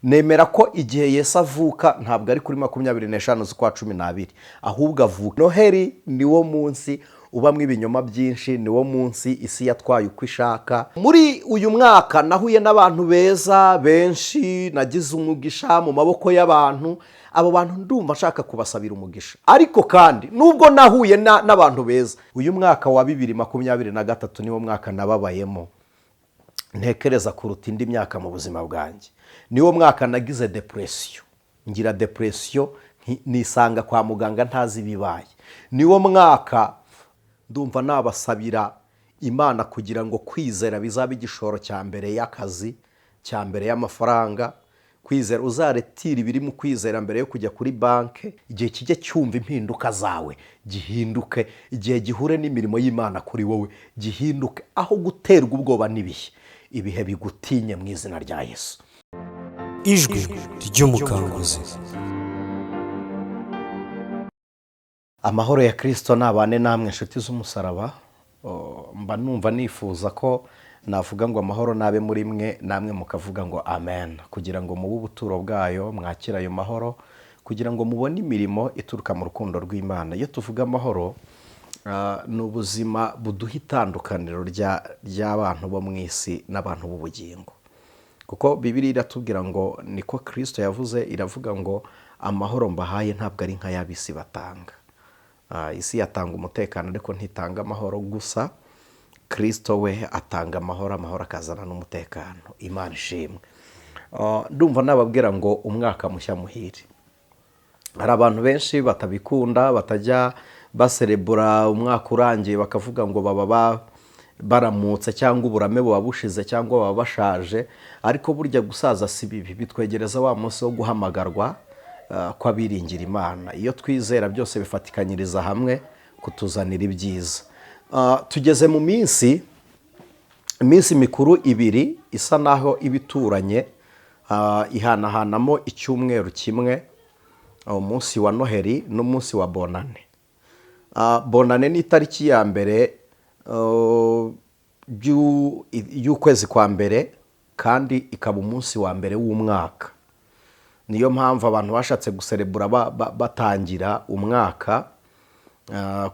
Nemera ko igihe Yesu avuka ntabwo ari kuri 25 z'ukwa 12, ahubwo avuka. Noheli niwo munsi ubamo ibinyoma byinshi, niwo munsi isi yatwaye uko ishaka. Muri uyu mwaka nahuye n'abantu beza benshi, nagize umugisha mu maboko y'abantu. Abo bantu ndumva nshaka kubasabira umugisha. Ariko kandi nubwo nahuye n'abantu beza, uyu mwaka wa 2023 niwo mwaka nababayemo ntekereza kuruta indi myaka mu buzima bwanjye. Niwo mwaka nagize dépression, ngira dépression, nisanga kwa muganga ntazi ibibaye. Niwo mwaka ndumva nabasabira Imana kugira ngo kwizera bizabe igishoro cya mbere y'akazi, cya mbere y'amafaranga. Kwizera, uzaretira ibiri mu kwizera mbere yo kujya kuri banki. Igihe kijya cyumva impinduka zawe gihinduke, igihe gihure n'imirimo y'Imana kuri wowe gihinduke. Aho guterwa ubwoba n'ibihe, ibihe bigutinye mu izina rya Yesu. Ijwi ry'Umukanguzi. Amahoro ya Kirisito nabane namwe, inshuti z'umusaraba. Mba numva nifuza ko navuga ngo amahoro nabe muri mwe, namwe mukavuga ngo amen, kugira ngo mube ubuturo bwayo, mwakire ayo mahoro, kugira ngo mubone imirimo ituruka mu rukundo rw'Imana. Iyo tuvuga amahoro, ni ubuzima buduha itandukaniro ry'abantu bo mu isi n'abantu b'ubugingo, kuko Bibiliya iratubwira ngo, niko Kirisito yavuze, iravuga ngo: "Amahoro mbahaye ntabwo ari nk'ay'ab'isi batanga." Isi yatanga umutekano ariko ntitanga amahoro. Gusa Kirisito we atanga amahoro, amahoro akazana n'umutekano. Imana ishimwe. Ndumva nababwira ngo umwaka mushya muhire. Hari abantu benshi batabikunda, batajya baserebura umwaka urangiye, bakavuga ngo baba baramutse cyangwa uburame buba bushize cyangwa baba bashaje. Ariko burya gusaza si bibi, bitwegereza wa munsi wo guhamagarwa kw'abiringira Imana. Iyo twizera, byose bifatikanyiriza hamwe kutuzanira ibyiza. Tugeze mu iminsi mikuru ibiri isa naho iba ituranye, ihanahanamo icyumweru kimwe, umunsi wa Noheli n'umunsi wa Bonane. Bonane ni itariki ya mbere y'ukwezi kwa mbere, kandi ikaba umunsi wa mbere w'umwaka. Niyo mpamvu abantu bashatse guserebura batangira umwaka,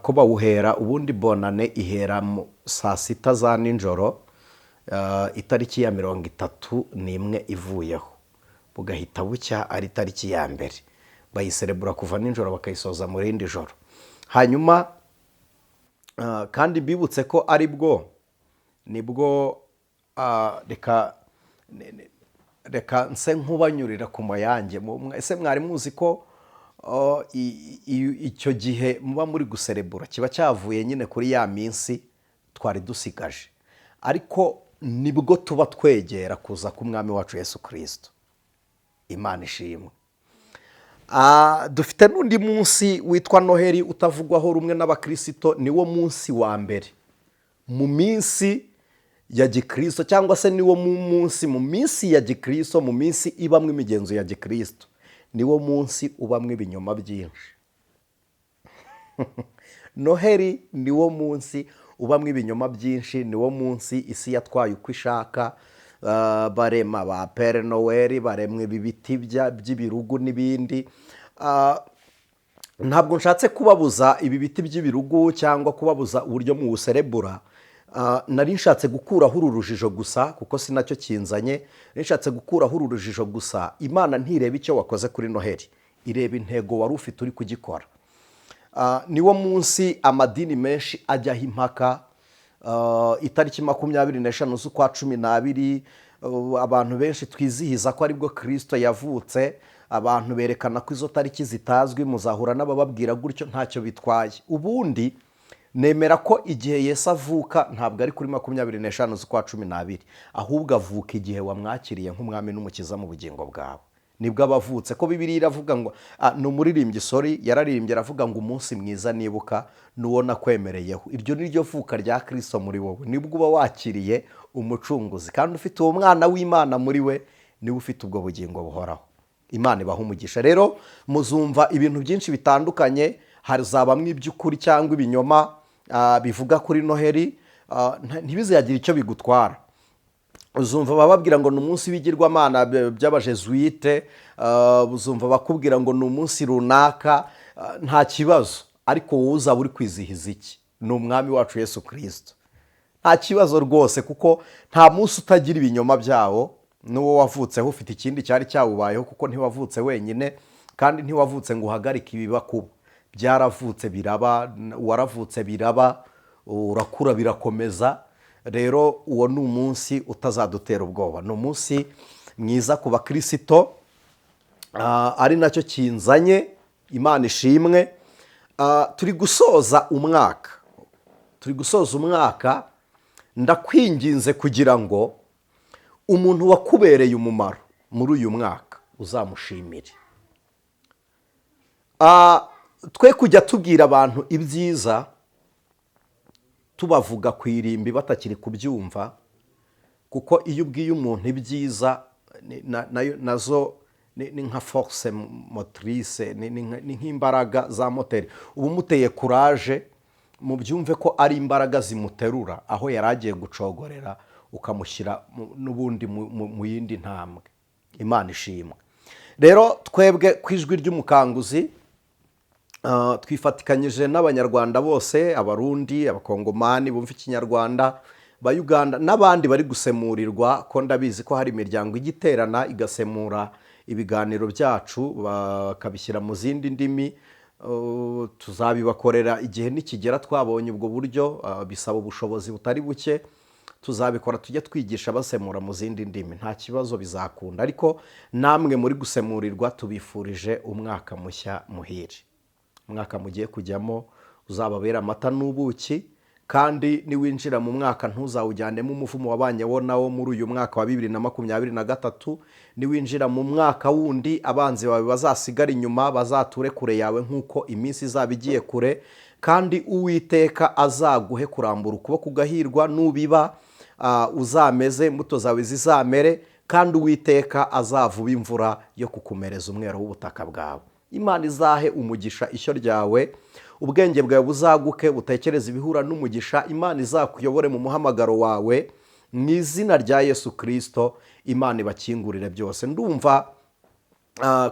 ko bawuhera. Ubundi Bonane ihera mu saa sita za nijoro, itariki ya 31 ivuyeho, bugahita bucya ari itariki ya mbere. Bayiserebura kuva nijoro, bakayisoza mu rindi joro. Hanyuma kandi bibutse ko ari bwo nibwo, reka nse nkubanyurira ku mayange. Ese mwari muzi ko icyo gihe muba muri guserebura kiba cyavuye nyine kuri ya minsi twari dusigaje, ariko nibwo tuba twegera kuza k'Umwami wacu Yesu Kirisito? Imana ishimwe. Dufite n'undi munsi witwa Noheli utavugwaho rumwe n'abakirisito. Niwo munsi wa mbere mu minsi ya gikirisito, cyangwa se niwo munsi mu minsi ya gikirisito, mu minsi ibamo imigenzo ya gikirisito, niwo munsi ubamo ibinyoma byinshi. Noheli niwo munsi ubamo ibinyoma byinshi, niwo munsi isi yatwaye uko ishaka. Barema ba Père Noël, baremwa ibi biti by'ibirugu n'ibindi. Ntabwo nshatse kubabuza ibi biti by'ibirugu cyangwa kubabuza uburyo muwuserebura. Nari nshatse gukuraho uru rujijo gusa, kuko si nacyo kinzanye. Nari nshatse gukuraho uru rujijo gusa. Imana ntireba icyo wakoze kuri Noheli, ireba intego wari ufite uri kugikora. Niwo munsi amadini menshi ajyaho impaka. Itariki 25 z'ukwa 12, abantu benshi twizihiza ko aribwo Kirisito yavutse. Abantu berekana ko izo tariki zitazwi. Muzahura n'abababwira gutyo, ntacyo bitwaye. Ubundi nemera ko igihe Yesu avuka ntabwo ari kuri 25 z'ukwa 12, ahubwo avuka igihe wamwakiriye nk'Umwami n'Umukiza mu bugingo bwawe, nibwo aba avutse. Ko Bibiliya iravuga ngo, ni umuririmbyi, sorry, yararirimbye aravuga ngo: "Umunsi mwiza nibuka n'uwo nakwemereyeho." Iryo ni ryo vuka rya Kirisito muri wowe, nibwo uba wakiriye Umucunguzi. Kandi ufite uwo mwana w'Imana muri we, niwe ufite ubwo bugingo buhoraho. Imana ibaha umugisha. Rero muzumva ibintu byinshi bitandukanye, hazabamo iby'ukuri cyangwa ibinyoma bivuga kuri Noheli. Ntibizagire icyo bigutwara. Uzumva bababwira ngo ni umunsi w'ibigirwamana by'abajesuite, uzumva bakubwira ngo ni umunsi runaka, nta kibazo. Ariko wowe uzaba uri kwizihiza iki? Ni Umwami wacu Yesu Kirisito. Nta kibazo rwose, kuko nta munsi utagira ibinyoma byawo. N'uwo wavutseho ufite ikindi cyari cyawubayeho, kuko ntiwavutse wenyine, kandi ntiwavutse ngo uhagarike ibiba kuba. Byaravutse biraba, waravutse biraba, urakura birakomeza. Rero uwo ni umunsi utazadutera ubwoba, ni umunsi mwiza ku bakirisito, ari nacyo kinzanye. Imana ishimwe. Turi gusoza umwaka, turi gusoza umwaka. Ndakwinginze kugira ngo umuntu wakubereye umumaro muri uyu mwaka uzamushimire. Twe kujya tubwira abantu ibyiza tubavuga ku irimbi batakiri kubyumva, kuko iyo ubwiye umuntu ibyiza nazo ni nka force motrice, ni nk'imbaraga za moteri. Uba umuteye courage, mubyumve ko ari imbaraga zimuterura aho yari agiye gucogorera, ukamushyira n'ubundi mu yindi ntambwe. Imana ishimwe. Rero twebwe ku Ijwi ry'Umukanguzi, twifatikanyije n'Abanyarwanda bose, Abarundi, Abakongomani bumva Ikinyarwanda, Bayuganda n'abandi bari gusemurirwa, ko ndabizi ko hari imiryango ijya iterana igasemura ibiganiro byacu bakabishyira mu zindi ndimi. Tuzabibakorera igihe nikigera twabonye ubwo buryo. Bisaba ubushobozi butari buke. Tuzabikora, tujye twigisha basemura mu zindi ndimi, nta kibazo, bizakunda. Ariko namwe muri gusemurirwa, tubifurije umwaka mushya muhire. Umwaka mugiye kujyamo uzababera amata n'ubuki, kandi niwinjira mu mwaka ntuzawujyanemo umuvumo wabanye wo nawo muri uyu mwaka wa 2023. Niwinjira mu mwaka wundi, abanzi bawe bazasigara inyuma, bazature kure yawe nk'uko iminsi izaba igiye kure, kandi Uwiteka azaguhe kurambura ukuboko ugahirwa. Nubiba uzameze, imbuto zawe zizamere, kandi Uwiteka azavuba imvura yo kukumereza umwero w'ubutaka bwawe. Imana izahe umugisha ishyo ryawe, ubwenge bwawe buzaguke, butekereze ibihura n'umugisha. Imana izakuyobore mu muhamagaro wawe mu izina rya Yesu Kirisito. Imana ibakingurire byose. Ndumva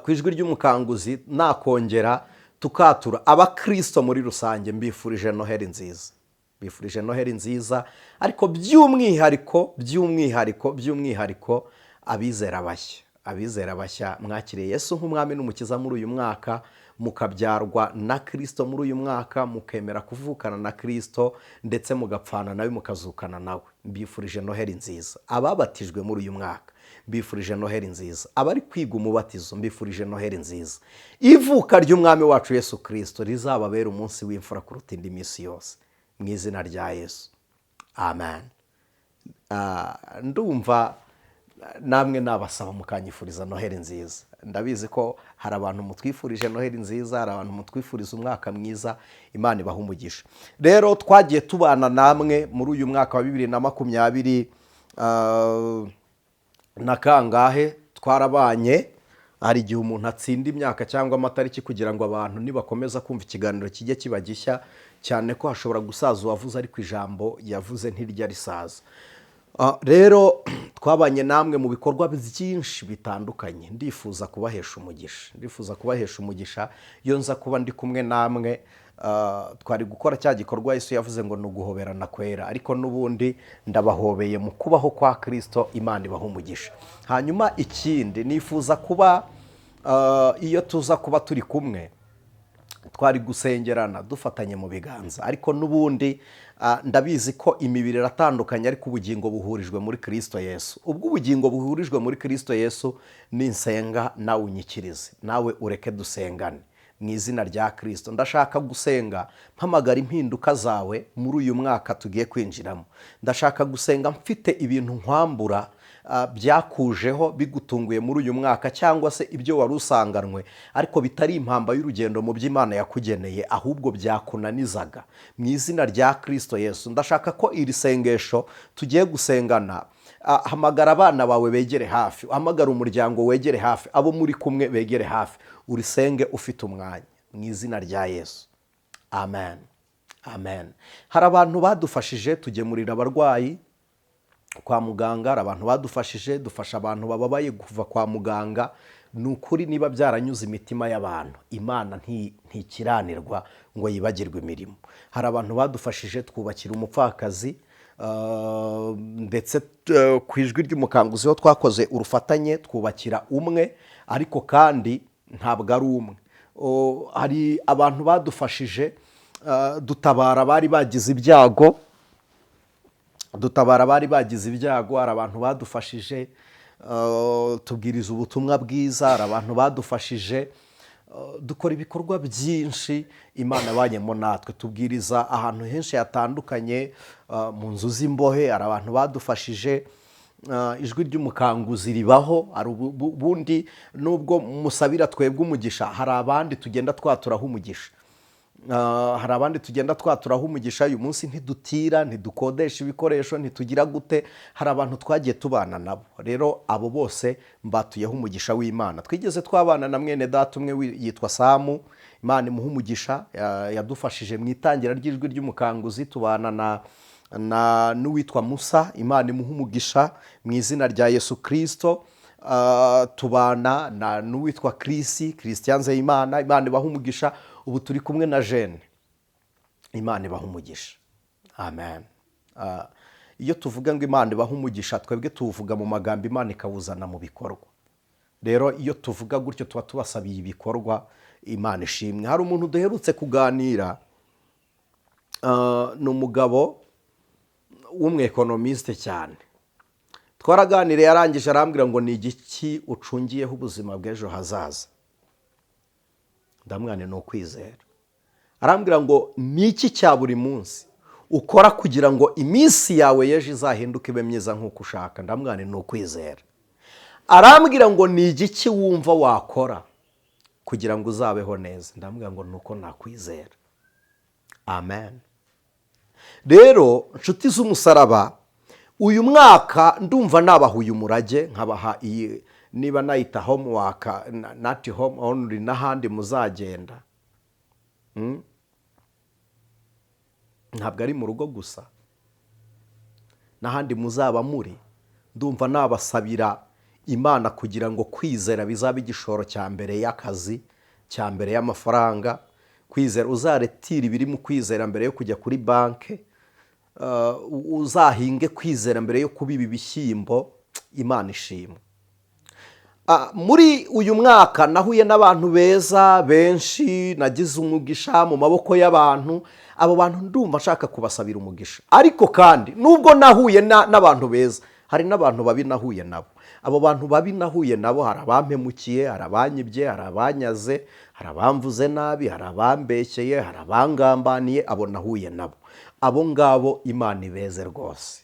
ku Ijwi ry'Umukanguzi nakongera tukatura abakirisito muri rusange. Mbifurije Noheli nziza, mbifurije Noheli nziza, ariko by'umwihariko, by'umwihariko, by'umwihariko abizera bashya, abizera bashya mwakiriye Yesu nk'Umwami n'Umukiza muri uyu mwaka, mukabyarwa na Kirisito muri uyu mwaka, mukemera kuvukana na Kirisito, ndetse mugapfana nawe, mukazukana nawe, mbifurije Noheli nziza. Ababatijwe muri uyu mwaka, mbifurije Noheli nziza. Abari kwiga umubatizo, mbifurije Noheli nziza. Ivuka ry'Umwami wacu Yesu Kirisito rizababera umunsi w'imfura kuruta indi minsi yose, mu izina rya Yesu, amen. Ndumva namwe nabasaba mukanyifuriza Noheli nziza. Ndabizi ko hari abantu mutwifurije Noheli nziza, hari abantu mutwifuriza umwaka mwiza. Imana ibaha umugisha. Rero twagiye tubana namwe muri uyu mwaka wa 2020 na kangahe twarabanye. Hari igihe umuntu atsinda imyaka cyangwa amatariki kugira ngo abantu nibakomeza kumva ikiganiro kijye kiba gishya, cyane ko hashobora gusaza uwavuze, ariko ijambo yavuze ntirya risaza. Rero twabanye namwe mu bikorwa byinshi bitandukanye. Ndifuza kubahesha umugisha, ndifuza kubahesha umugisha. Iyo nza kuba ndi kumwe namwe, twari gukora cya gikorwa Yesu yavuze ngo ni uguhoberana kwera, ariko n'ubundi ndabahobeye mu kubaho kwa Kirisito. Imana ibaha umugisha. Hanyuma ikindi nifuza kuba, iyo tuza kuba turi kumwe, twari gusengerana dufatanye mu biganza, ariko n'ubundi ndabizi ko imibiri iratandukanye, ariko ubugingo buhurijwe muri Kirisito Yesu. Ubwo ubugingo buhurijwe muri Kirisito Yesu, ninsenga nawe unyikirize, nawe ureke dusengane mu izina rya Kirisito. Ndashaka gusenga mpamagara impinduka zawe muri uyu mwaka tugiye kwinjiramo. Ndashaka gusenga mfite ibintu nkwambura byakujeho bigutunguye muri uyu mwaka, cyangwa se ibyo wari usanganwe ariko bitari impamba y'urugendo mu by'Imana yakugeneye, ahubwo byakunanizaga, mu izina rya Kirisito Yesu. Ndashaka ko iri sengesho tugiye gusengana, hamagara abana bawe begere hafi, hamagara umuryango wegere hafi, abo muri kumwe begere hafi, urisenge ufite umwanya, mu izina rya Yesu, amen, amen. Hari abantu badufashije tugemurira abarwayi. Kwa muganga hari abantu badufashije, dufasha abantu bababaye kuva kwa muganga. Ni ukuri, niba byaranyuze imitima y'abantu, Imana ntikiranirwa ngo yibagirwe imirimo. Hari abantu badufashije, twubakira umupfakazi, ndetse ku Ijwi ry'Umukanguzi ho twakoze urufatanye, twubakira umwe, ariko kandi ntabwo ari umwe. Hari abantu badufashije, dutabara abari bagize ibyago, dutabara abari bagize ibyago. Hari abantu badufashije, tubwiriza ubutumwa bwiza. Hari abantu badufashije, dukora ibikorwa byinshi Imana abanyemo natwe, tubwiriza ahantu henshi hatandukanye, mu nzu z'imbohe. Hari abantu badufashije, Ijwi ry'Umukanguzi ribaho. Hari ubundi nubwo musabira twebwe umugisha, hari abandi tugenda twaturaho umugisha. Hari abandi tugenda twaturaho umugisha. Uyu munsi ntidutira, ntidukodesha ibikoresho, ntitugira gute. Hari abantu twagiye tubana nabo. Rero abo bose mbatuyeho umugisha w'Imana. Twigeze twabana na mwene data umwe yitwa Samu, Imana imuha umugisha, yadufashije mu itangira ry'Ijwi ry'Umukanguzi. Tubana na n'uwitwa Musa, Imana imuha umugisha mu izina rya Yesu Kirisito. Tubana na n'uwitwa Kirisi Christian Nzeyimana, Imana ibaha umugisha. Ubu turi kumwe na Jene, Imana ibaha umugisha, amen. Iyo tuvuga ngo Imana ibaha umugisha, twebwe tuwuvuga mu magambo, Imana ikawuzana mu bikorwa. Rero iyo tuvuga gutyo tuba tubasabiye ibikorwa. Imana ishimwe. Hari umuntu duherutse kuganira, ni umugabo w'umwekonomisite cyane. Twaraganiriye, arangije arambwira ngo: "Ni igiki ucungiyeho ubuzima bw'ejo hazaza?" Ndamwana: "Ni ukwizera." Arambwira ngo: "Ni iki cya buri munsi ukora kugira ngo iminsi yawe y'ejo izahinduke ibe myiza nk'uko ushaka?" Ndamwana: "Ni ukwizera." Arambwira ngo: "Ni igiki wumva wakora kugira ngo uzabeho neza?" Ndamubwira ngo: "Ni uko nakwizera." Amen. Rero nshuti z'umusaraba, uyu mwaka ndumva nabaha uyu murage, nkabaha iyi, niba nayita homework, not home only, n'ahandi muzagenda. Ntabwo ari mu rugo gusa, n'ahandi muzaba muri. Ndumva nabasabira Imana kugira ngo kwizera bizabe igishoro cya mbere y'akazi, cya mbere y'amafaranga. Kwizera, uzaretire ibiri mu kwizera mbere yo kujya kuri banki, uzahinge kwizera mbere yo kubiba ibishyimbo. Imana ishimwe. Muri uyu mwaka nahuye n'abantu beza benshi, nagize umugisha mu maboko y'abantu. Abo bantu ndumva nshaka kubasabira umugisha. Ariko kandi nubwo nahuye n'abantu beza, hari n'abantu babi nahuye nabo. Abo bantu babi nahuye nabo, hari abampemukiye, hari abanyibye, hari abanyaze, hari abamvuze nabi, hari abambeshyeye, hari abangambaniye. Abo nahuye nabo, abo ngabo Imana ibeze rwose.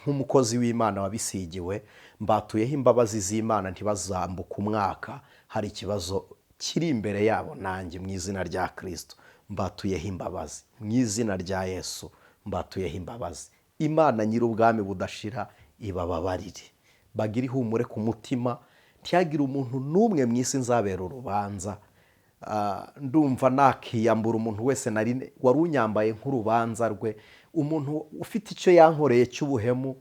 Nk'umukozi w'Imana wabisigiwe, mbatuyeho imbabazi z'Imana, ntibazambuke umwaka hari ikibazo kiri imbere yabo nanjye. Mu izina rya Kirisito mbatuyeho imbabazi, mu izina rya Yesu mbatuyeho imbabazi. Imana nyir'ubwami budashira ibababarire, bagire ihumure ku mutima, ntihagire umuntu n'umwe mu isi nzabera urubanza. Ndumva nakiyambura umuntu wese nari wari unyambaye nk'urubanza rwe. Umuntu ufite icyo yankoreye cy'ubuhemu,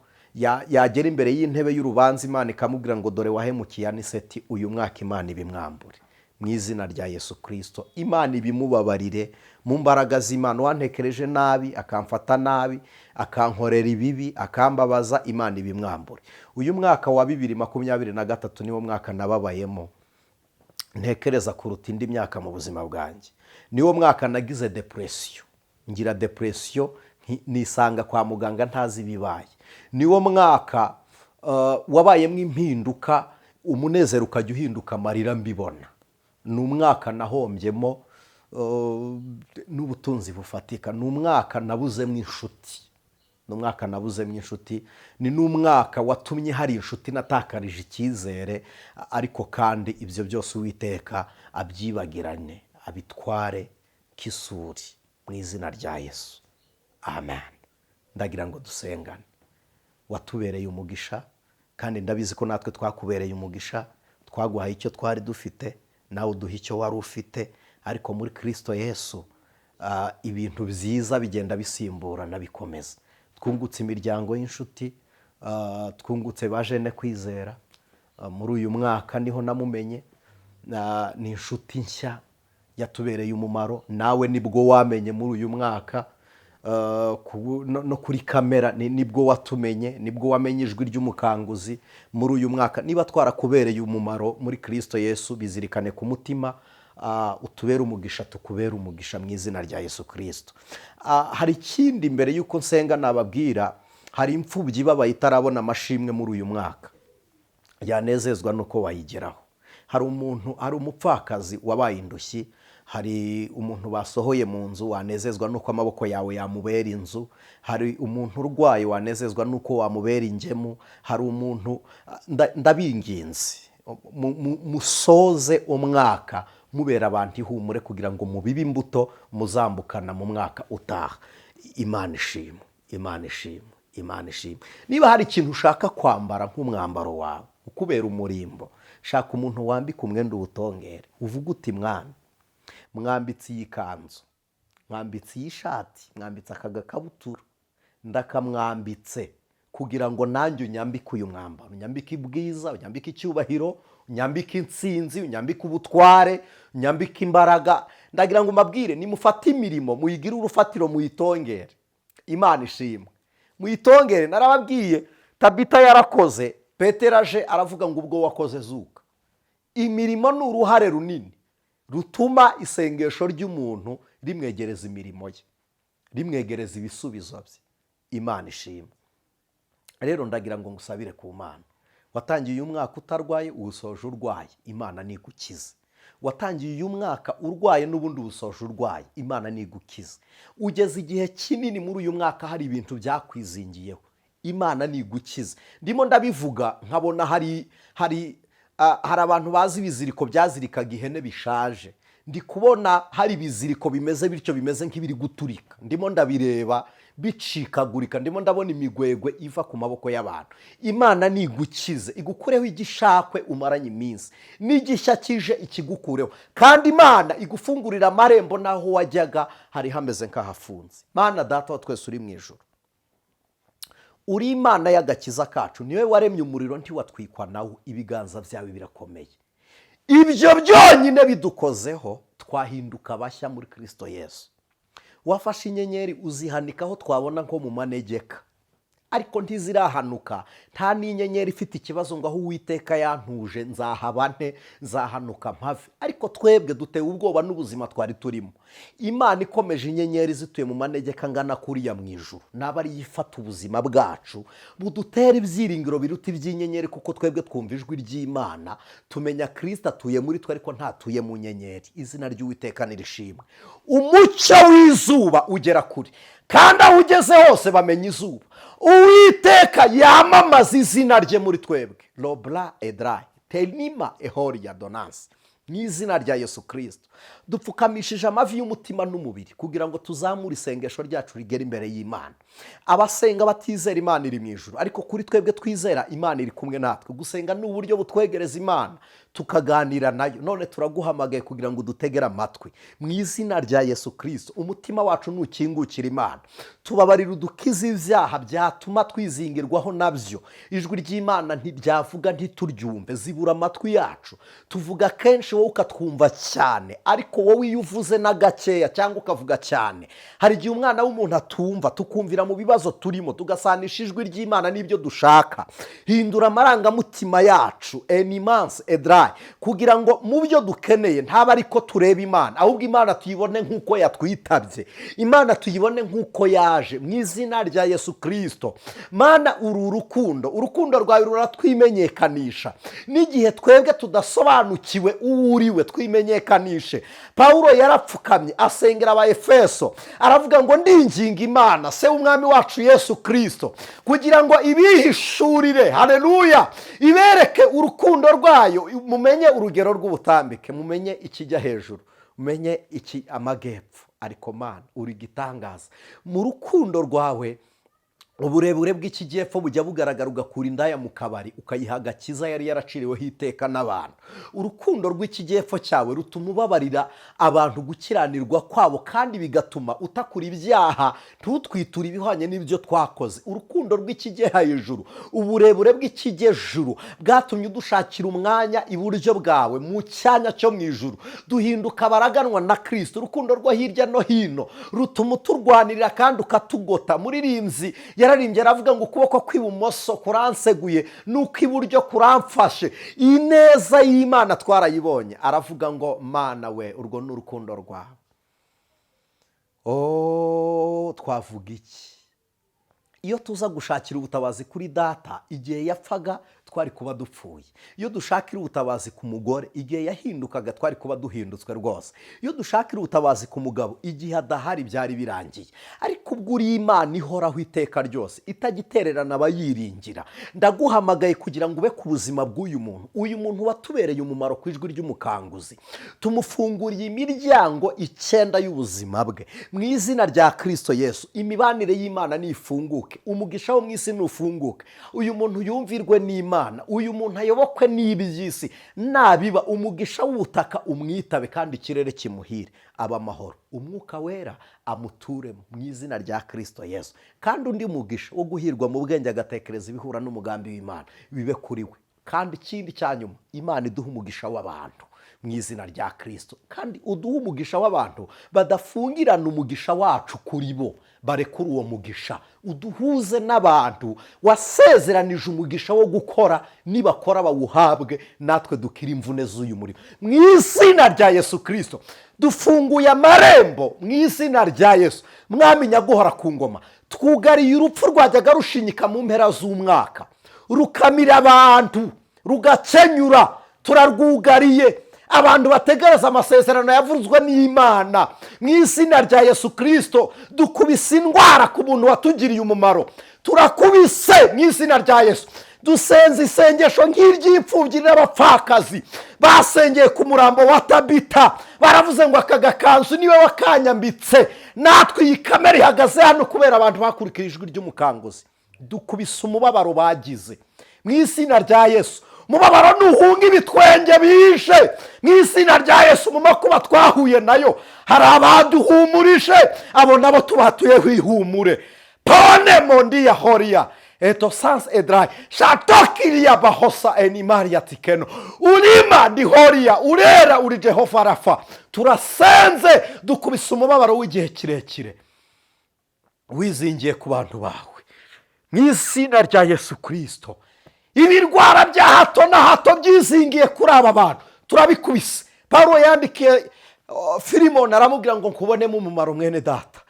yagera imbere y'intebe y'urubanza, Imana ikamubwira ngo: "Dore wahemukiye Aniseti." Uyu mwaka Imana ibimwambure mu izina rya Yesu Kirisito. Imana ibimubabarire mu mbaraga z'Imana. Uwantekereje nabi, akamfata nabi, akankorera ibibi, akambabaza, Imana ibimwambure. Uyu mwaka wa 2023 niwo mwaka nababayemo ntekereza kuruta indi myaka mu buzima bwanjye. Niwo mwaka nagize depression, ngira depression, nisanga kwa muganga ntazi ibibaye. Niwo mwaka wabayemo impinduka, umunezero ukajya uhinduka amarira mbibona. Ni umwaka nahombyemo n'ubutunzi bufatika. Ni umwaka nabuzemo inshuti, ni umwaka nabuzemo inshuti, ni n'umwaka watumye hari inshuti natakarije icyizere. Ariko kandi ibyo byose Uwiteka abyibagirane, abitware nk'isuri mu izina rya Yesu, amen. Ndagira ngo dusengane. Watubereye umugisha, kandi ndabizi ko natwe twakubereye umugisha. Twaguhaye icyo twari dufite, nawe uduha icyo wari ufite. Ariko muri Kirisito Yesu, ibintu byiza bigenda bisimburana bikomeza. Twungutse imiryango y'inshuti. Twungutse ba jene kwizera. Muri uyu mwaka niho namumenye. Ni inshuti nshya yatubereye umumaro, nawe nibwo wamenye muri uyu mwaka. No kuri kamera nibwo watumenye, nibwo wamenye ijwi ry'umukanguzi muri uyu mwaka. Niba twarakubereye umumaro muri Kirisito Yesu, bizirikane ku mutima, utubere umugisha, tukubere umugisha mu izina rya Yesu Kirisito. Hari ikindi mbere y'uko nsenga nababwira: hari imfubyi ibabaye itarabona amashimwe muri uyu mwaka, yanezezwa nuko wayigeraho. Hari umuntu, hari umupfakazi wabaye indushyi, hari umuntu basohoye mu nzu, wanezezwa nuko amaboko yawe yamubera inzu. Hari umuntu urwaye, wanezezwa nuko wamubera ingemu. Hari umuntu, ndabinginze, musoze umwaka mubera abantu ihumure, kugira ngo mubibe imbuto muzambukana mu mwaka utaha. Imana ishimwe, Imana ishimwe, Imana ishimwe. Niba hari ikintu ushaka kwambara nk'umwambaro wawe ukubera umurimbo, shaka umuntu wambika umwenda uwutongere, uvuge uti: "Mwami, mwambitse iyi kanzu, mwambitse iyi shati, mwambitse aka gakabutura, ndakamwambitse kugira ngo nanjye unyambike uyu mwambaro, unyambike ubwiza, unyambike icyubahiro, unyambike intsinzi, unyambike ubutware, unyambike imbaraga." Ndagira ngo mbabwire, nimufate imirimo muyigire urufatiro, muyitongere. Imana ishimwe, muyitongere. Narababwiye, Tabita yarakoze, Petero aje aravuga ngo: "Ubwo wakoze, zuka." Imirimo ni uruhare runini rutuma isengesho ry'umuntu rimwegereza imirimo ye, rimwegereza ibisubizo bye. Imana ishimwe. Rero ndagira ngo ngusabire ku Mana. Watangiye uyu mwaka utarwaye, uwusoje urwaye, Imana nigukize. Watangiye uyu mwaka urwaye, n'ubundi uwusoje urwaye, Imana nigukize. Ugeze igihe kinini muri uyu mwaka hari ibintu byakwizingiyeho, Imana nigukize. Ndimo ndabivuga nkabona hari abantu bazi ibiziriko byazirikaga ihene bishaje. Ndi kubona hari ibiziriko bimeze bityo, bimeze nk'ibiri guturika. Ndimo ndabireba bicikagurika, ndimo ndabona imigwegwe iva ku maboko y'abantu. Imana nigukize, igukureho igishakwe umaranye iminsi, n'igishya kije ikigukureho, kandi Imana igufungurira amarembo n'aho wajyaga hari hameze nk'ahafunze. Mana Data wa twese uri mu ijuru, uri Imana y'agakiza kacu, niwe waremye umuriro ntiwatwikwa nawo. Ibiganza byawe birakomeye, ibyo byonyine bidukozeho twahinduka bashya muri Kirisito Yesu. Wafashe inyenyeri uzihanikaho twabona nko mu manegeka, ariko ntizirahanuka. Nta n'inyenyeri ifite ikibazo ngo: "Aho Uwiteka yantuje nzahaba nte? Nzahanuka mpave?" Ariko twebwe dutewe ubwoba n'ubuzima twari turimo. Imana ikomeje inyenyeri zituye mu manegeka angana kuriya mu ijuru, naba ariyo ifata ubuzima bwacu budutera ibyiringiro biruta iby'inyenyeri, kuko twebwe twumva ijwi ry'Imana, tumenya Kirisita atuye muri twe, ariko ntatuye mu nyenyeri. Izina ry'Uwiteka nirishimwe. Umucyo w'izuba ugera kure, kandi aho ugeze hose bamenya izuba. Uwiteka yamamaza izina rye muri twebwe. Robura edarayi tenima ehoriya donansi. Mu izina rya Yesu Kirisito, dupfukamishije amavi y'umutima n'umubiri kugira ngo tuzamure isengesho ryacu rigere imbere y'Imana. Abasenga batizera, Imana iri mu ijuru, ariko kuri twebwe twizera, Imana iri kumwe natwe. Gusenga ni uburyo butwegereza Imana, tukaganira nayo. None turaguhamagaye kugira ngo udutegere amatwi mu izina rya Yesu Kirisito. Umutima wacu nukingukira Imana. Tubabarira, udukize ibyaha byatuma twizingirwaho nabyo. Ijwi ry'Imana ntiryavuga ntituryumve, zibura amatwi yacu. Tuvuga kenshi, wowe ukatwumva cyane, ariko wowe iyo uvuze na gakeya cyangwa ukavuga cyane, hari igihe umwana w'umuntu atumva. Tukumvira mu bibazo turimo, tugasanisha ijwi ry'Imana n'ibyo dushaka. Hindura amarangamutima yacu enimansi edarayi, kugira ngo mu byo dukeneye ntabe ariko tureba Imana, ahubwo Imana tuyibone nk'uko yatwitabye, Imana tuyibone nk'uko yaje mu izina rya Yesu Kirisito. Mana, uru urukundo, urukundo rwawe ruratwimenyekanisha n'igihe twebwe tudasobanukiwe uwo uriwe. Twimenyekanishe. Pawulo yarapfukamye asengera aba Efeso, aravuga ngo: "Ndinginga Imana se w'umwami wacu Yesu Kirisito kugira ngo ibihishurire, hareruya, ibereke urukundo rwayo, mumenye urugero rw'ubutambike, mumenye ikijya hejuru, mumenye iki amagepfo." Ariko Mana, uri igitangaza mu rukundo rwawe. Uburebure bw'ikijyepfo bujya bugaragara, ugakura indaya mu kabari, ukayiha agakiza yari yaraciriweho iteka n'abantu. Urukundo rw'ikijyepfo cyawe rutuma ubabarira abantu gukiranirwa kwabo, kandi bigatuma utakura ibyaha, ntutwiture ibihwanye n'ibyo twakoze. Urukundo rw'ikijyejuru, uburebure bw'ikijyejuru bwatumye udushakira umwanya iburyo bwawe mu cyanya cyo mu ijuru, duhinduka abaraganwa na Kirisito. Urukundo rwo hirya no hino rutuma uturwanirira kandi ukatugota. Muririmbyi yararimbye aravuga ngo: "Ukuboko kw'ibumoso kuranseguye n'ukw'iburyo kuramfashe." Ineza y'Imana twarayibonye. Aravuga ngo: "Mana we, urwo ni urukundo rwawe." Oh, twavuga iki? Iyo tuza gushakira ubutabazi kuri data igihe yapfaga, twari kuba dupfuye. Iyo dushakira ubutabazi ku mugore igihe yahindukaga, twari kuba duhindutswe rwose. Iyo dushakira ubutabazi ku mugabo igihe adahari, byari birangiye. Ariko ubwo uri Imana ihoraho iteka ryose, itagitererana abayiringira, ndaguhamagaye kugira ngo ube ku buzima bw'uyu muntu, uyu muntu watubereye umumaro ku Ijwi ry'Umukanguzi. Tumufunguriye imiryango icyenda y'ubuzima bwe mu izina rya Kirisito Yesu. Imibanire y'Imana nifunguke, umugisha wo mu isi nufunguke, uyu muntu yumvirwe n'Imana, uyu muntu ayobokwe n'iby'isi. Nabiba umugisha w'ubutaka umwitabe, kandi ikirere kimuhire, aba amahoro, Umwuka Wera amuturemo mu izina rya Kirisito Yesu. Kandi undi mugisha wo guhirwa mu bwenge, agatekereza ibihura n'umugambi w'Imana, bibe kuri we. Kandi ikindi cya nyuma, Imana iduha umugisha w'abantu mu izina rya Kirisito. Kandi uduhe umugisha w'abantu badafungirana umugisha wacu kuri bo, barekura uwo mugisha. Uduhuze n'abantu wasezeranije umugisha wo gukora, nibakora bawuhabwe, natwe dukira imvune z'uyu murimo mu izina rya Yesu Kirisito. Dufunguye amarembo mu izina rya Yesu. Mwami nyaguhora ku ngoma, twugariye urupfu rwajyaga rushinyika mu mpera z'umwaka, rukamira abantu, rugakenyura. Turarwugariye. Abantu bategereza amasezerano yavuzwe n'Imana, mu izina rya Yesu Kirisito, dukubise indwara ku muntu watugiriye umumaro. Turakubise mu izina rya Yesu. Dusenze isengesho nk'iry'imfubyi n'abapfakazi basengeye ku murambo wa Tabita, baravuze ngo: "Aka gakanzu niwe wakanyambitse." Natwe iyi kamera ihagaze hano kubera abantu bakurikira Ijwi ry'Umukanguzi. Dukubise umubabaro bagize mu izina rya Yesu. Umubabaro ntuhunga, ibitwenge bije mu izina rya Yesu. Mu makuba twahuye nayo hari abaduhumurije, abo nabo tubatuyeho ihumure. Pone mondi ya horiya eto sans edrai shatokiriya bahosa enimariya tikeno urima ndi horiya urera uri Jehova Rafa. Turasenze, dukubise umubabaro w'igihe kirekire wizingiye ku bantu bawe mu izina rya Yesu Kirisito. Ibirwara bya hato na hato byizingiye kuri aba bantu, turabikubise. Paul yandikiye Filimoni, aramubwira ngo: "Nkubonemo umumaro mwene data,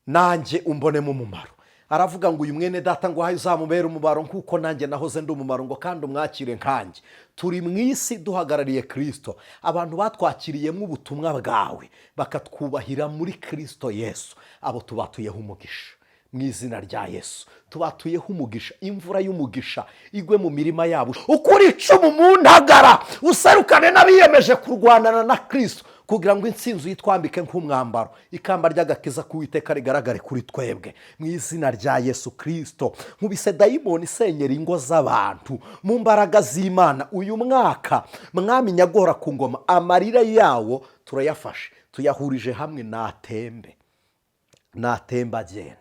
nanjye umbonemo umumaro." Aravuga ngo: "Uyu mwene data ngo uzamubere umumaro nk'uko nanjye nahoze ndi umumaro," ngo kandi umwakire nkanjye. Turi mu isi duhagarariye Kirisito. Abantu batwakiriyemo ubutumwa bwawe, bakatwubahira muri Kirisito Yesu, abo tubatuyeho umugisha mu izina rya Yesu. Tubatuyeho umugisha, imvura y'umugisha igwe mu mirima yabo. Ukuri icumu mu ntagara, userukane n'abiyemeje kurwanana na Kirisito, kugira ngo intsinzi uyitwambike nk'umwambaro, ikamba ry'agakiza k'Uwiteka rigaragare kuri twebwe mu izina rya Yesu Kirisito. Nkubise dayimoni isenyera ingo z'abantu mu mbaraga z'Imana. Uyu mwaka, Mwami nyaguhora ku ngoma, amarira yawo turayafashe, tuyahurije hamwe, natembe, natemba agenda.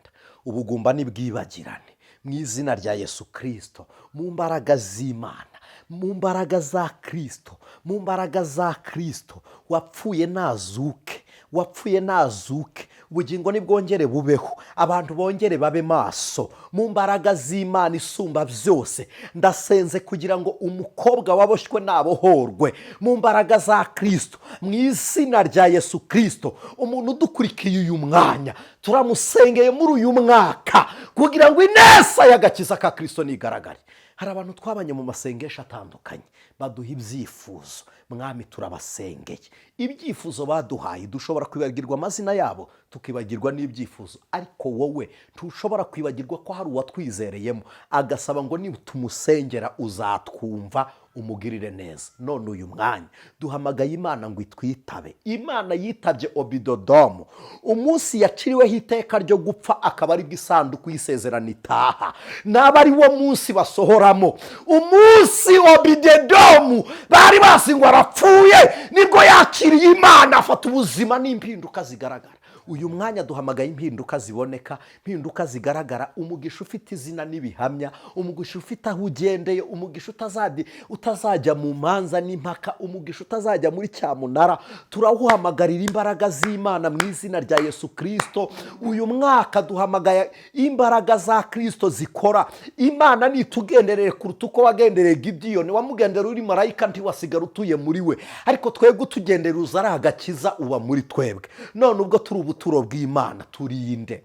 Ubugumba ntibwibagirane mu izina rya Yesu Kirisito. Mu mbaraga z'Imana, mu mbaraga za Kirisito, mu mbaraga za Kirisito, wapfuye nazuke, wapfuye nazuke. Ubugingo nibwongere bubeho, abantu bongere babe maso. Mu mbaraga z'Imana isumba byose, ndasenze kugira ngo umukobwa waboshywe nabohorwe mu mbaraga za Kirisito, mu izina rya Yesu Kirisito. Umuntu udukurikiye uyu mwanya, turamusengeye muri uyu mwaka kugira ngo ineza y'agakiza ka Kirisito nigaragare. Hari abantu twabanye mu masengesho atandukanye, baduha ibyifuzo. Mwami, turabasengeye. Ibyifuzo baduhaye, dushobora kwibagirwa amazina yabo, tukibagirwa n'ibyifuzo, ariko wowe ntushobora kwibagirwa ko hari uwatwizereyemo agasaba ngo nitumusengera uzatwumva. Umugirire neza. None uyu mwanya duhamagaye Imana ngo itwitabe. Imana yitabye Obidodomu umunsi yaciriweho iteka ryo gupfa, akaba aribwo isanduku y'isezerano itaha, naba ari wo munsi basohoramo. Umunsi Obidedomu bari bazi ngo arapfuye, nibwo yakiriye Imana, afata ubuzima n'impinduka zigaragara. Uyu mwanya duhamagaye impinduka ziboneka, impinduka zigaragara, umugisha ufite izina n'ibihamya, umugisha ufite aho ugendeye, umugisha utazajya mu manza n'impaka, umugisha utazajya muri cyamunara. Turawuhamagarira imbaraga z'Imana mu izina rya Yesu Kirisito. Uyu mwaka duhamagaye imbaraga za Kirisito zikora. Imana nitugenderere kuruta uko wagendereye Gidiyoni. Wamugendera uri marayika, ntiwasigara utuye muri we, ariko twebwe utugendera uza ari agakiza, uba muri twebwe. None ubwo turi ubuturo bw'Imana, turinde,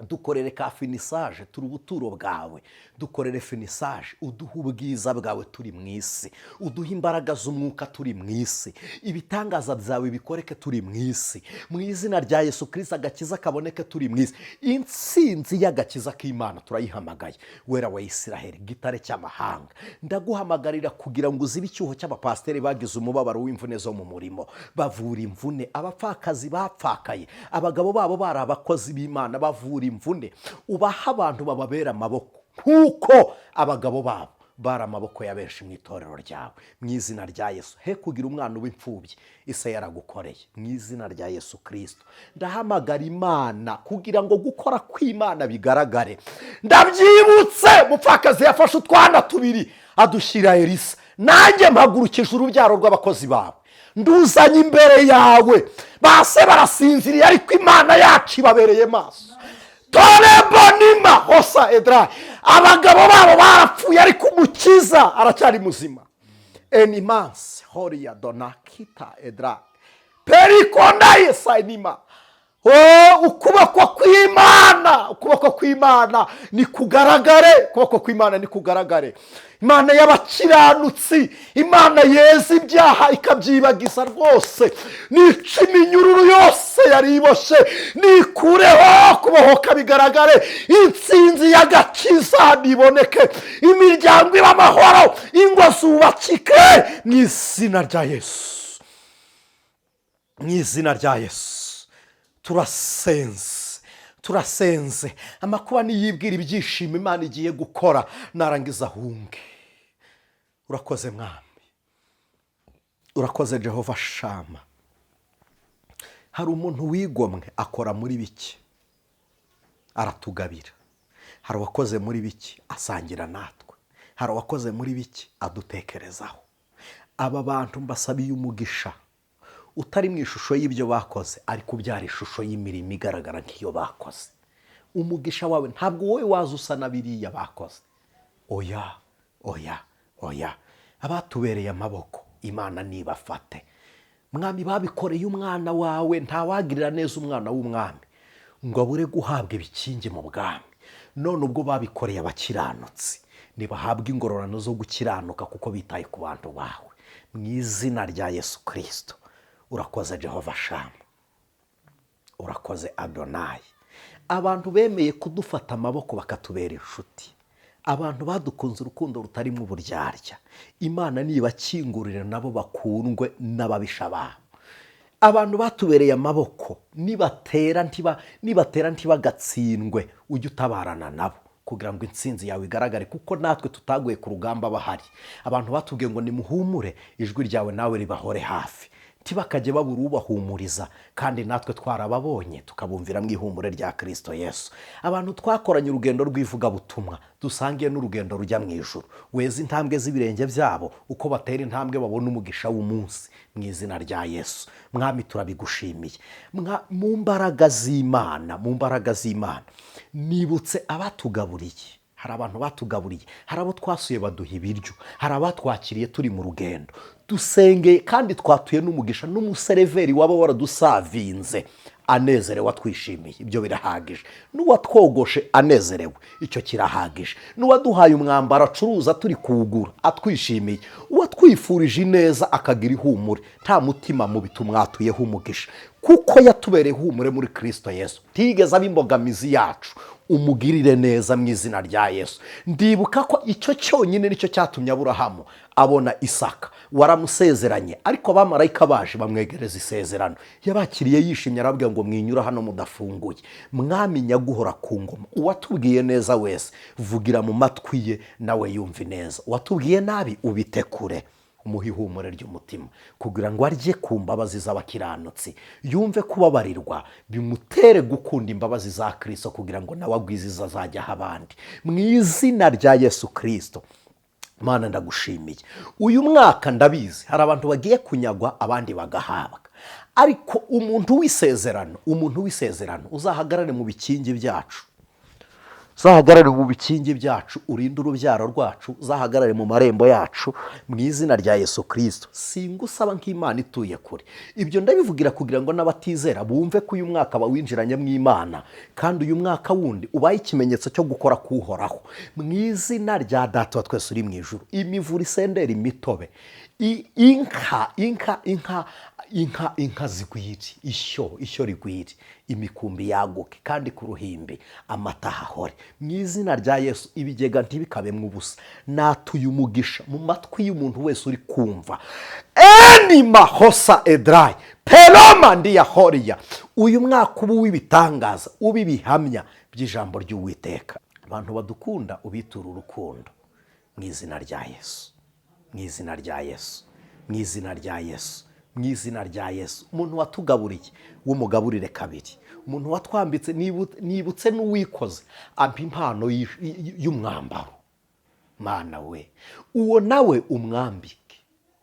dukorere ka finissage. Turi ubuturo bwawe, dukorere finissage, uduhe ubwiza bwawe turi mu isi, uduhe imbaraga z'umwuka turi mu isi, ibitangaza byawe bikoreke turi mu isi. Mu izina rya Yesu Kirisito, agakiza kaboneke turi mu isi. Intsinzi y'agakiza k'Imana turayihamagaye. Wera wa Isiraheli, gitare cy'amahanga, ndaguhamagarira kugira ngo uzibe icyuho cy'abapasiteri bagize umubabaro w'imvune zo mu murimo. Bavura imvune, abapfakazi bapfakaye, abagabo babo bari abakozi b'Imana, bavura imvune, ubaha abantu bababera amaboko nk'uko abagabo babo bari amaboko ya benshi mu itorero ryawe. Mu izina rya Yesu, he kugira umwana w'imfubyi ise yaragukoreye. Mu izina rya Yesu Kirisito, ndahamagara Imana kugira ngo gukora kw'Imana bigaragare. Ndabyibutse, mupfakazi yafashe utwana tubiri adushyira Elisa. Nanjye mpagurukije urubyaro rw'abakozi bawe, nduzanye imbere yawe. Base barasinziriye, ariko Imana yacu ibabereye maso. Torebonima hosa edra, abagabo babo barapfuye, ariko Umukiza aracyari muzima. Enimansi horiya donakita edra perikondaye sayinima. Ukuboko kw'Imana, ukuboko kw'Imana nikugaragare, ukuboko kw'Imana nikugaragare. Imana y'abakiranutsi, Imana yeza ibyaha ikabyibagiza rwose, nica iminyururu yose yari iboshye, nikureho kubohoka bigaragare, intsinzi y'agakiza niboneke, imiryango iba amahoro, ingo zubakike, mu izina rya Yesu, mu izina rya Yesu. Turasenze, turasenze. Amakuba niyibwira ibyishimo Imana igiye gukora, narangiza ahunge. Urakoze Mwami, urakoze Jehova Shama. Hari umuntu wigomwe akora muri bike aratugabira, hari uwakoze muri bike asangira natwe, hari uwakoze muri bike adutekerezaho. Aba bantu mbasabiye umugisha utari mu ishusho y'ibyo bakoze, ariko ubyara ishusho y'imirimo igaragara nk'iyo bakoze. Umugisha wawe ntabwo wowe waza usa na biriya bakoze. Oya, oya, oya. Abatubereye amaboko, Imana nibafate. Mwami, babikoreye umwana wawe. Ntawagirira neza umwana w'umwami ngo abure guhabwa ibikingi mu bwami. None ubwo babikoreye abakiranutsi, ntibahabwe ingororano zo gukiranuka kuko bitaye ku bantu bawe, mu izina rya Yesu Kirisito. Urakoze Jehova Shamu, urakoze Adonayi. Abantu bemeye kudufata amaboko bakatubera inshuti, abantu badukunze urukundo rutarimo uburyarya, Imana nibakingurire nabo bakundwe n'ababisha babo. Abantu batubereye amaboko, nibatera ntibagatsindwe, ujye utabarana nabo kugira ngo intsinzi yawe igaragare, kuko natwe tutaguye ku rugamba bahari. Abantu batubwiye ngo nimuhumure, ijwi ryawe nawe ribahore hafi, ntibakajye babura ubahumuriza, kandi natwe twarababonye tukabumvira mu ihumure rya Kirisito Yesu. Abantu twakoranye urugendo rw'ivugabutumwa, dusangiye n'urugendo rujya mu ijuru, weza intambwe z'ibirenge byabo, uko batera intambwe babona umugisha w'umunsi, mu izina rya Yesu. Mwami, turabigushimiye. Mu mbaraga z'Imana, mu mbaraga z'Imana, nibutse abatugaburiye. Hari abantu batugaburiye, hari abo twasuye baduha ibiryo, hari abatwakiriye turi mu rugendo dusengeye, kandi twatuye n'umugisha n'umuseriveri waba waradusavinze. Anezerewe, atwishimiye, ibyo birahagije. N'uwatwogoshe anezerewe, icyo kirahagije. N'uwaduhaye umwambaro acuruza turi kuwugura atwishimiye, uwatwifurije ineza akagira ihumure, nta mutima mubi, tumwatuyeho umugisha kuko yatubereye ihumure muri Kirisito Yesu, ntigeze aba imbogamizi yacu. Umugirire neza mu izina rya Yesu. Ndibuka ko icyo cyonyine nicyo cyatumye Aburahamu abona Isaka. Waramusezeranye, ariko abamarayika baje bamwegereza isezerano, yabakiriye yishimye, arababwira ngo mwinyura hano mudafunguye. Mwami nyaguhora ku ngoma, uwatubwiye neza wese vugira mu matwi ye nawe yumve neza, uwatubwiye nabi ubite kure, umuhe ihumure ry'umutima kugira ngo arye ku mbabazi z'abakiranutsi, yumve kubabarirwa bimutere gukunda imbabazi za Kirisito kugira ngo nawe agwize azajyaho abandi mu izina rya Yesu Kirisito. Mana, ndagushimiye. Uyu mwaka ndabizi hari abantu bagiye kunyagwa, abandi bagahabwa, ariko umuntu w'isezerano, umuntu w'isezerano uzahagarare mu bikingi byacu, uzahagarare mu bikingi byacu, urinde urubyaro rwacu, uzahagarare mu marembo yacu mu izina rya Yesu Kirisito. Singusaba nk'Imana ituye kure, ibyo ndabivugira kugira ngo n'abatizera bumve ko uyu mwaka bawinjiranye mu Imana, kandi uyu mwaka wundi ubaye ikimenyetso cyo gukora kuwuhoraho mu izina rya Data wa twese uri mu ijuru. Imivura isendera imitobe, inka, inka, inka, inka, inka zigwire, ishyo, ishyo rigwire, imikumbi yaguke, kandi ku ruhimbi amata ahahore mu izina rya Yesu. Ibigega ntibikabemwe ubusa. Natuye umugisha mu matwi y'umuntu wese uri kumva eni mahosa edarayi peroma ndiyahoriya. Uyu mwaka uba uw'ibitangaza, uba ibihamya by'ijambo ry'Uwiteka. Abantu badukunda ubitura urukundo mu izina rya Yesu, mu izina rya Yesu, mu izina rya Yesu, mu izina rya Yesu. Umuntu watugaburiye w'umugaburire kabiri, umuntu watwambitse, nibutse n'uwikoze ampa impano y'umwambaro. Mana we, uwo nawe umwambike,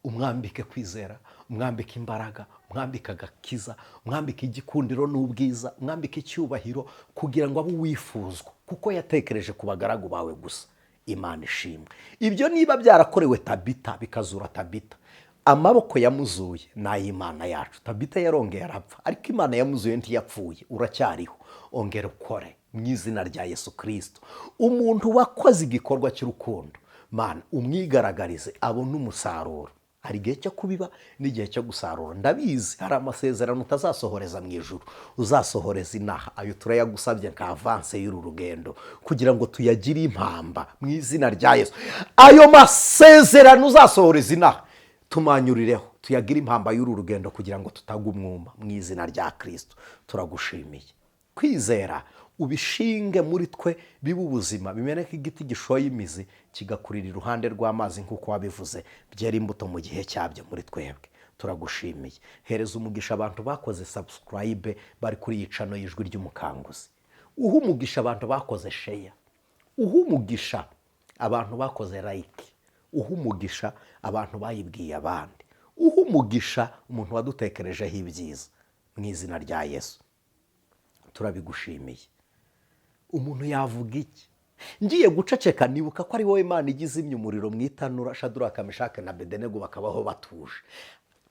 umwambike kwizera, umwambike imbaraga, umwambike agakiza, umwambike igikundiro n'ubwiza, umwambike icyubahiro kugira ngo abe uwifuzwa kuko yatekereje ku bagaragu bawe gusa. Imana ishimwe. Ibyo niba byarakorewe Tabita bikazura Tabita, amaboko yamuzuye ni ay'Imana yacu. Tabita yarongeye arapfa, ariko Imana yamuzuye ntiyapfuye, uracyariho, ongera ukore mu izina rya Yesu Kirisito. Umuntu wakoze igikorwa cy'urukundo, Mana umwigaragarize abone umusaruro. Hari igihe cyo kubiba n'igihe cyo gusarura. Ndabizi hari amasezerano utazasohoreza mu ijuru, uzasohoreza inaha. Ayo turayagusabye nka avance y'uru rugendo kugira ngo tuyagire impamba mu izina rya Yesu. Ayo masezerano uzasohoreza inaha tumanyurireho, tuyagire impamba y'uru rugendo kugira ngo tutagwa umwuma mu izina rya Kirisito. Turagushimiye. Kwizera ubishinge muri twe bibe ubuzima, bimeneke igiti gishoye imizi kigakurira iruhande rw'amazi nk'uko wabivuze, byera imbuto mu gihe cyabyo muri twebwe. Turagushimiye. Hereza umugisha abantu bakoze subscribe bari kuri iyi channel y'Ijwi ry'Umukanguzi, uha umugisha abantu bakoze share, uha umugisha abantu bakoze like, uha umugisha abantu bayibwiye abandi, uha umugisha umuntu wadutekerejeho ibyiza mu izina rya Yesu. Turabigushimiye. Umuntu yavuga iki? Ngiye guceceka nibuka ko ari wowe Imana igize izimya umuriro mu itanura, Shaduraka, Meshake na Bedenego bakabaho batuje.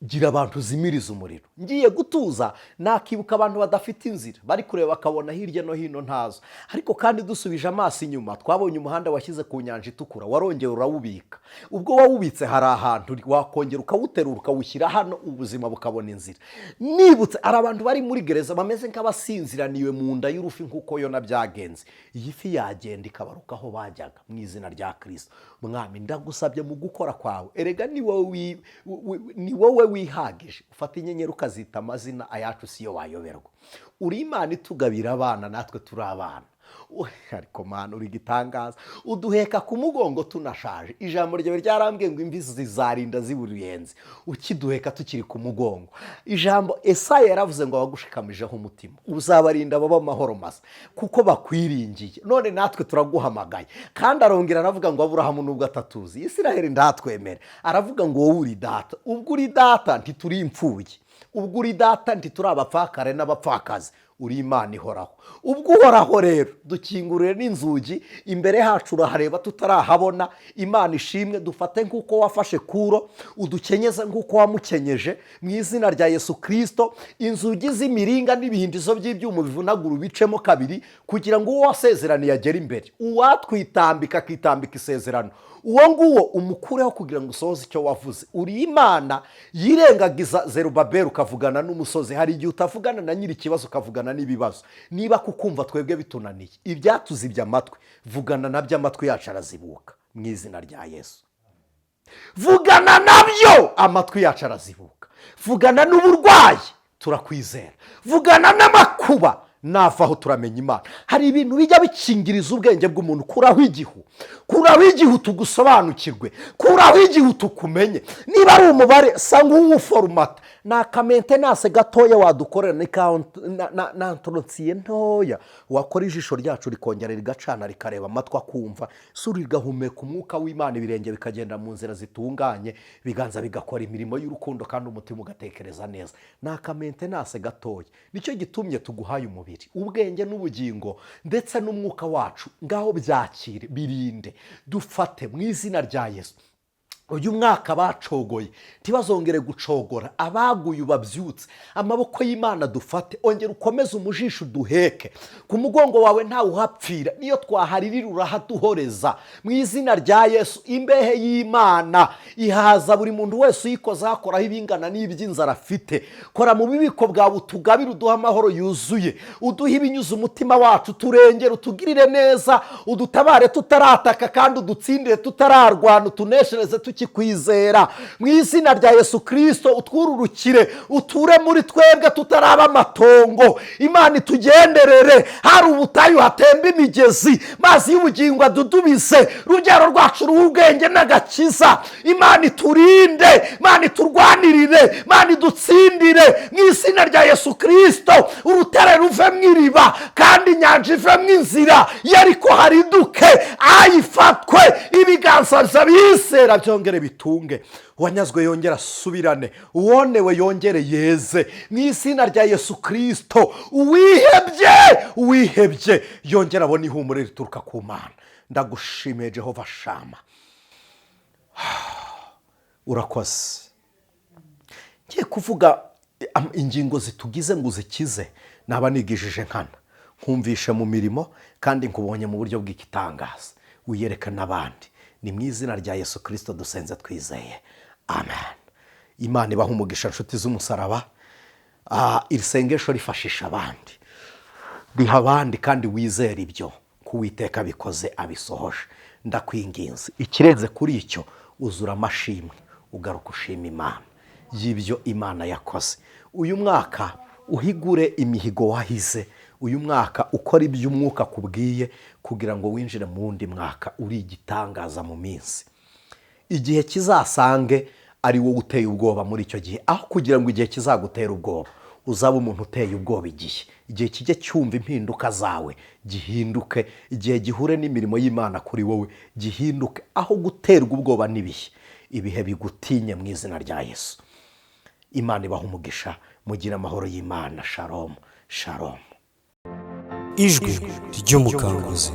Gira abantu uzimiriza umuriro. Ngiye gutuza nakibuka abantu badafite inzira, bari kureba bakabona hirya no hino ntazo. Ariko kandi dusubije amaso inyuma twabonye umuhanda washyize ku nyanja itukura, warongera urawubika. Ubwo wawubitse hari ahantu wakongera ukawuterura ukawushyira hano, ubuzima bukabona inzira. Nibutse hari abantu bari muri gereza bameze nk'abasinziraniwe mu nda y'urufi nk'uko Yona byagenze. Iyi fi yagenda ikabaruka aho bajyaga mu izina rya Kirisito. Mwami, ndagusabye mu gukora kwawe, erega ni wowe wihagije, ufata inyenyeri ukazita amazina, ayacu siyo wayoberwa. Uri Imana itugabira abana, natwe turi abana. Ariko Mana uri igitangaza, uduheka ku mugongo tunashaje. Ijambo ryawe ryarambwiye ngo imvi zizarinda zibura uruyenzi, ukiduheka tukiri ku mugongo. Ijambo Esaya yaravuze ngo abagushikamijeho umutima uzabarinda babe amahoro masa kuko bakwiringiye. None natwe turaguhamagaye. Kandi arongera aravuga ngo Aburahamu nubwo atatuzi, Isiraheli ndatwemere, aravuga ngo wowe uri data. Ubwo uri data ntituri imfubyi, ubwo uri data ntituri abapfakare n'abapfakazi. Uri Imana ihoraho. Ubwo uhoraho rero, dukingurire n'inzugi. Imbere hacu urahareba tutarahabona. Imana ishimwe. Dufate nk'uko wafashe Kuro, udukenyeze nk'uko wamukenyeje, mu izina rya Yesu Kirisito. Inzugi z'imiringa n'ibihindizo by'ibyuma bivunagura ubicemo kabiri, kugira ngo uwo wasezeraniye agere imbere. Uwatwitambika akitambika isezerano, uwo nguwo umukureho kugira ngo usohoze icyo wavuze. Uri Imana yirengagiza Zerubabeli ukavugana n'umusozi. Hari igihe utavugana na nyiri ikibazo, ukavugana n'ibibazo. Niba kukumva twebwe bitunaniye, ibyatuzibye amatwi, vugana nabyo, amatwi yacu arazibuka, mu izina rya Yesu. Vugana nabyo, amatwi yacu arazibuka. Vugana n'uburwayi, turakwizera. Vugana n'amakuba, navaho turamenya Imana. Hari ibintu bijya bikingiriza ubwenge bw'umuntu. Kuraho igihu, kuraho igihu tugusobanukirwe, kuraho igihu tukumenye. Niba ari umubare, sa nk'uwuforumata. Ni aka maintenance gatoya wadukorera, ni ka na entretien ntoya wakora, ijisho ryacu rikongera rigacana, rikareba, amatwi akumva, isura rigahumeka umwuka w'Imana, ibirenge bikagenda mu nzira zitunganye, ibiganza bigakora imirimo y'urukundo, kandi umutima ugatekereza neza. Ni aka maintenance gatoya. Nicyo gitumye tuguhaye umubiri, ubwenge n'ubugingo, ndetse n'umwuka wacu. Ngaho byakire, birinde, dufate mu izina rya Yesu. Uyu mwaka bacogoye ntibazongere gucogora, abaguye ubabyutse, amaboko y'Imana dufate. Ongera ukomeze umujisho, uduheke ku mugongo wawe, ntawe uhapfira. Niyo twaharirira urahaduhoreza, mu izina rya Yesu. Imbehe y'Imana ihaza buri muntu wese uyikoze, hakoraho ibingana n'iby'inzara afite. Kora mu bubiko bwawe, utugabire, uduhe amahoro yuzuye, uduhe ibinyuze umutima wacu, turengere, utugirire neza, udutabare tutarataka, kandi udutsindire tutararwana, utuneshereze tukikwizera, mu izina rya Yesu Kirisito. Utwururukire, uture muri twebwe tutaraba amatongo. Imana itugenderere, hari ubutayu hatemba imigezi, mazi y'ubugingo adudubize, urubyaro rwacu ruhe ubwenge n'agakiza. Imana iturinde, Imana iturwanirire, Imana idutsindire, mu izina rya Yesu Kirisito. Urutare ruvemo iriba, kandi inyanja ivemo inzira, Yeriko hariduke, ayifatwe, ibiganza by'abizera byongere bitunge, uwanyazwe yongere asubirane, uwonewe yongere yeze, mu izina rya Yesu Kirisito. Uwihebye, uwihebye yongere abone ihumure rituruka ku Mana. Ndagushimiye Jehova Shama, urakoze. Ngiye kuvuga ingingo zitugize ngo uzikize, naba nigishije nkana, nkumvishe mu mirimo, kandi nkubonye mu buryo bw'igitangaza, wiyereka n'abandi. Ni mu izina rya Yesu Kirisito dusenze twizeye, amen. Imana ibaha umugisha, nshuti z'umusaraba. Iri sengesho rifashisha abandi, riha abandi, kandi wizere ibyo ko Uwiteka abikoze, abisohoje. Ndakwinginze, ikirenze kuri icyo, uzura amashimwe, ugaruka ushima Imana y'ibyo Imana yakoze. Uyu mwaka uhigure imihigo wahize, uyu mwaka ukora ibyo umwuka akubwiye, kugira ngo winjire mu wundi mwaka uri igitangaza mu minsi. Igihe kizasange ari wowe uteye ubwoba muri icyo gihe, aho kugira ngo igihe kizagutera ubwoba, uzaba umuntu uteye ubwoba. Igihe kijye cyumva impinduka zawe gihinduke, igihe gihure n'imirimo y'Imana kuri wowe gihinduke. Aho guterwa ubwoba n'ibihe, ibihe bigutinye, mu izina rya Yesu. Imana ibaha umugisha, mugire amahoro y'Imana. Shalom, shalom. Ijwi ry'Umukanguzi.